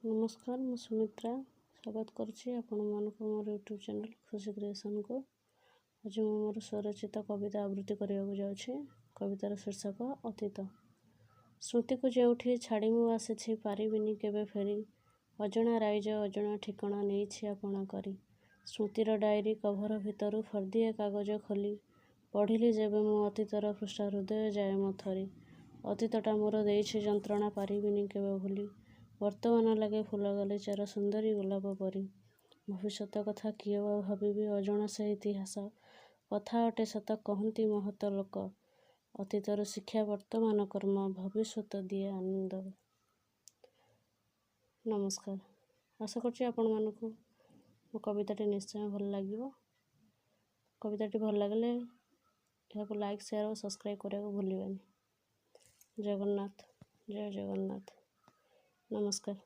ନମସ୍କାର, ମୁଁ ସୁମିତ୍ରା ସ୍ୱାଗତ କରୁଛି ଆପଣମାନଙ୍କୁ ମୋର ୟୁଟ୍ୟୁବ୍ ଚ୍ୟାନେଲ୍ ଖୁସି କ୍ରିଏସନ୍କୁ। ଆଜି ମୁଁ ମୋର ସ୍ୱରଚିତ କବିତା ଆବୃତ୍ତି କରିବାକୁ ଯାଉଛି। କବିତାର ଶୀର୍ଷକ ଅତୀତ। ସ୍ମୃତିକୁ ଯେଉଁଠି ଛାଡ଼ି ମୁଁ ଆସିଛି, ପାରିବିନି କେବେ ଫେରି। ଅଜଣା ରାଇଜ, ଅଜଣା ଠିକଣା ନେଇଛି ଆପଣା କରି। ସ୍ମୃତିର ଡାଏରୀ କଭର ଭିତରୁ ଫର୍ଦ୍ଦିଏ କାଗଜ ଖୋଲି ପଢ଼ିଲି ଯେବେ ମୁଁ ଅତୀତର ପୃଷ୍ଠା, ହୃଦୟ ଯାଏ ମୋ ଥରି। ଅତୀତଟା ମୋର ଦେଇଛି ଯନ୍ତ୍ରଣା, ପାରିବିନି କେବେ ଭୁଲି। ବର୍ତ୍ତମାନ ଲାଗେ ଫୁଲ ଗାଲିଚାର ସୁନ୍ଦରୀ ଗୋଲାପ ପରି। ଭବିଷ୍ୟତ କଥା କିଏ ବା ଭାବିବି, ଅଜଣା ସେ ଇତିହାସ। କଥା ଅଟେ ସତ, କହନ୍ତି ମହତ ଲୋକ, ଅତୀତରୁ ଶିକ୍ଷା ବର୍ତ୍ତମାନ କର୍ମ, ଭବିଷ୍ୟତ ଦିଏ ଆନନ୍ଦ। ନମସ୍କାର। ଆଶା କରୁଛି ଆପଣମାନଙ୍କୁ ମୋ କବିତାଟି ନିଶ୍ଚୟ ଭଲ ଲାଗିବ। କବିତାଟି ଭଲ ଲାଗିଲେ ଏହାକୁ ଲାଇକ୍, ସେୟାର ଓ ସବସ୍କ୍ରାଇବ୍ କରିବାକୁ ଭୁଲିବେନି। ଜଗନ୍ନାଥ, ଜୟ ଜଗନ୍ନାଥ, ନମସ୍କାର।